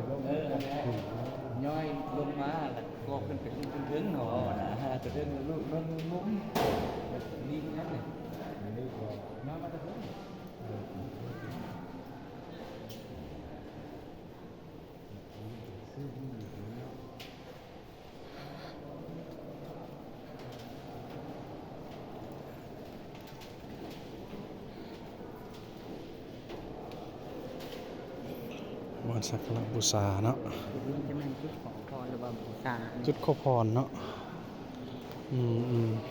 ເອີ ນັ້ນແຫຼະ ຍ້ອຍລົງມາ ແລ້ວກໍຂຶ້ນໄປເທິງເທິງເນາະ ນະ ເທິງເທິງ ລຸ້ນ ລຸ້ນ ລຸ້ນ ນີ້ຄືກັນນີ້ ບ່ອນສັກກາລະບູຊາເນາະ ຈຸດນີ້ຈະແມ່ນຈຸດຂໍພອນ ຫຼືວ່າບູຊາ ຈຸດຂໍພອນເນາະ ອືມໆ.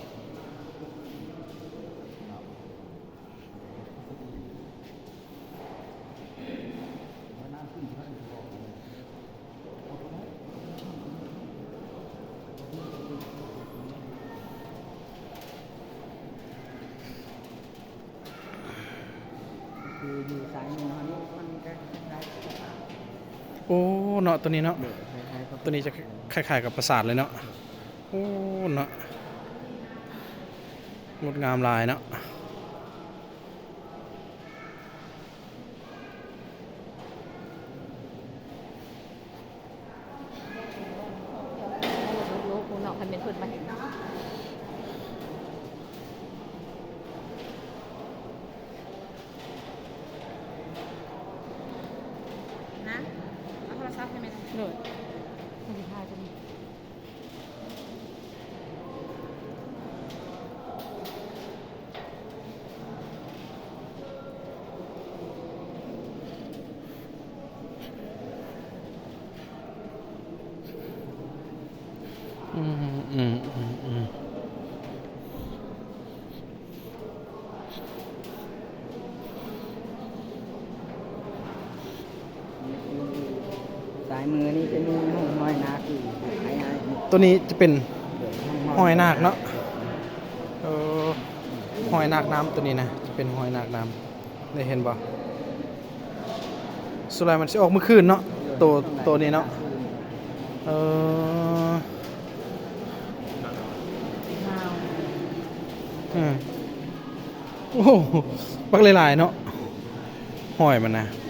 ຄືຢູ່ຊ້າຍມືເຮົານີ້ ມັນກໍຄ້າຍໆ ໂອ້ ເນາະ ຕົວນີ້ເນາະ ໂດຍ ຄ້າຍໆກັບ ຕົວນີ້ຈະຄ້າຍໆກັບປາສາດເລີຍເນາະ ໂອ້ ເນາະ ງົດງາມຫຼາຍເນາະ. ໂລກເນາະ ຄັນແມ່ນເພິ່ນມາເຮັດນະ ເອົາໂທລະສັບໃຫ້ແມ່ ໂດຍ ມັນຊິຖ່າຍຕົວນີ້. ອືມ ອືມ ອືມ ອືມ. ຊ້າຍມືນີ້ຈະມີຫ້ອງຫ້ອຍນາກຢູ່ ໃຫ້ ໃຫ້ ຕົວນີ້ຈະເປັນ ໂດຍ ຫ້ອງຫ້ອຍນາກເນາະ ໂດຍ ເອີ ຫ້ອຍນາກນ້ຳ ຕົວນີ້ນະ ຈະເປັນຫ້ອຍນາກນ້ຳ ໄດ້ເຫັນບໍ່? ສ່ວນຫຼາຍມັນຊິອອກມື້ຄືນເນາະ ໂຕ ໂຕນີ້ເນາະ ເອີ ອືມ ໂອ້ ບັກຫຼາຍໆເນາະ ຫ້ອຍມັນນະ.